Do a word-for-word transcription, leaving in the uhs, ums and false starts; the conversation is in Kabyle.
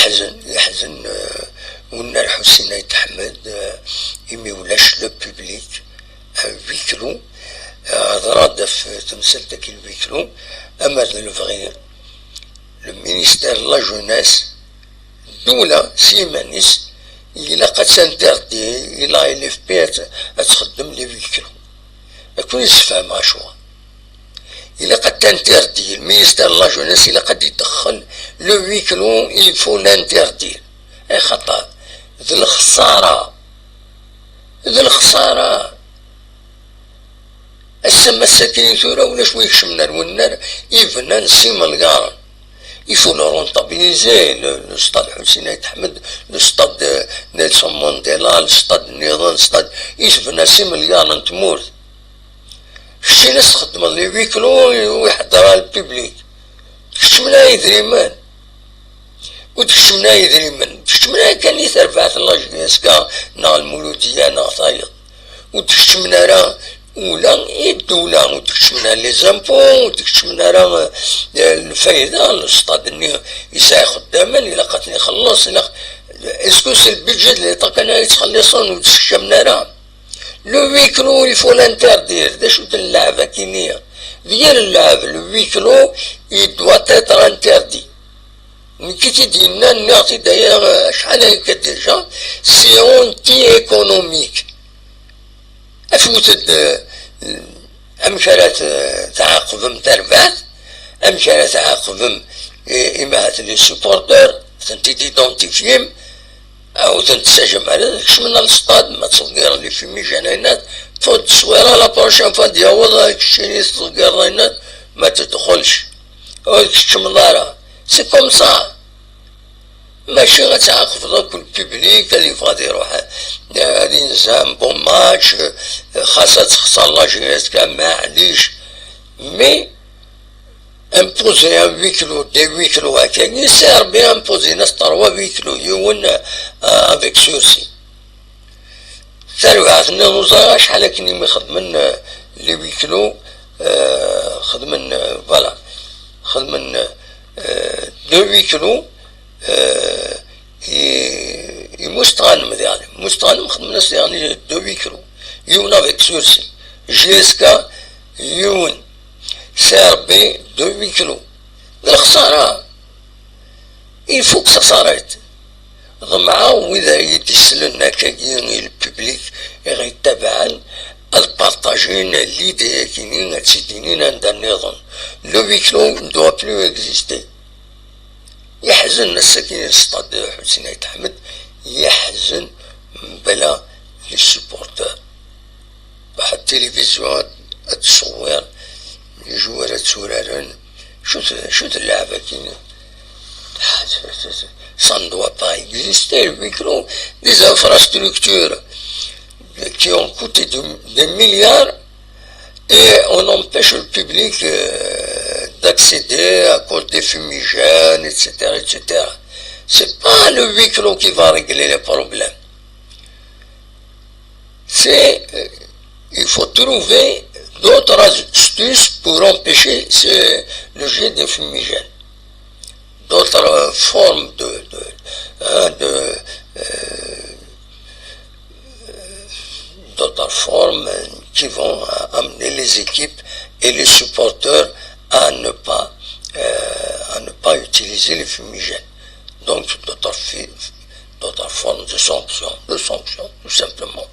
Yeḥzen, yeḥzen, euh, Wennar Ḥusin Ayt Ḥmed, euh, imi ulac le public, à huis clos, euh, ɣer ɣef temsalt-agi n huis clos, ama d lebɣi, le ministère de la jeunesse, ddula s yiman-is, ilaq ad t-interdire, ilaq L F P ad, ad txeddem les huis clos. Ad ken-issefhem acuɣer. Ilaq ad t-interdire, le ministère de la jeunesse ilaq ad idexxel, le huis clos, il faut l'interdire. Axaṭer d lexsara, d lexsara. Ass-a ma sakkin tura ulac wi ikecmen ar wennar, ibnan s imelgaṛen. Il faut le rentabiliser, le, le stade Hussein Ait Ahmed, le stade, euh, Nelson Mandela, le stade nniḍen, le stade, i tebna s imelyaṛen n tmurt. Keččini txeddmeḍ les huis clos u iḥeddṛ le public. Tkeččmem ara idrimen. Ur tkeččmem ara idrimen. Tkeččmem ara kan i terbaɛt n la J S K neɣ Lmuludiya neɣ tayeḍ. Ur tkeččmem ara ula i ddula, ur tkeččmem ara les impôts, ur tkeččmem ara, eh, lfayda, le stade-nni yesɛa ixeddamen, ilaq ad ten-ixelleṣ, ilaq, est-ce que c'est le budget de l'État kan ara yettxelliṣen ur d-skeccamen ara? Le huis clos, il faut l'interdire. D acu-t lleɛb-agi-nni? D yir lleɛb, le huis clos, il doit être interdit. Nekk i t-id-yennan, nniɣ-t-id aya, eh, acḥal akka déjà, c'est anti-économique. Afut-d, eh, amek ara t-, tɛaqbem tarbaɛt, amek ara tɛaqbem, eh, imahat les supporters, ad tent-id-identifiem, ur tent-tessajam ara, ad kecmen ɣer lestad, ma ttḍeggiren les fumigènes, ayen-at, ṭṭef-d tteswira, la prochaine fois d-yaweḍ, keččini tettḍeggireḍ, ayen-at, ma tedxelx, ur tkeččmeḍ ara. C'est comme ça. Mačči ad tɛaqbeḍ akk le public, ad yebɣu ad iruḥ, ad yenza un bon match, xas ad texṣer la J S K, maɛlic. Mais imposer un huis clos, des huis clos, akkagi, c'est Rebbi imposer-as trois huis clos, yiwen, euh, avec sursis. Tarbaɛt-nni ur ẓriɣ acḥal akken imi xedmen, euh, les huis clos, euh, xedmen, euh, voilà, xedmen, euh, deux huis clos, euh, i, i Mustɣanem diɣen. Mustɣanem xedmen-as diɣen deux huis clos. Yiwen avec sursis. J S K, yiwen. C'est Rebbi, deux huis clos. D lexsara. Il faut que ça s'arrête. Ḍemɛeɣ wid ara yi-d-islen akkagi, i le public i ɣ-yettabaɛen, ad partagen l'idée-agi-nni, ad tt-id-inin anda nniḍen. Le huis clos ne doit plus exister. Yeḥzen ass-agi stade Ḥusin Ait Ḥmed, yeḥzen mebla les supporters. Waḥed tilivizyu ad, ad tṣewwir, les joueurs ad tturaren. Acu-t, acu-t lleɛb-agi? Ça ne doit pas exister, le huis clos, des infrastructures qui ont coûté de, des milliards et on empêche le public, euh, d'accéder à cause des fumigènes, et cetera, et cetera. C'est pas le huis clos qui va régler les problèmes. C'est, euh, il faut trouver d'autres astuces pour empêcher ce, le jet des fumigènes. D'autres, euh, formes de, de, hein, de, euh, d'autres formes qui vont amener les équipes et les supporters à ne pas, euh, à ne pas utiliser les fumigènes. Donc, d'autres fi-, d'autres formes de sanctions, de sanctions, tout simplement.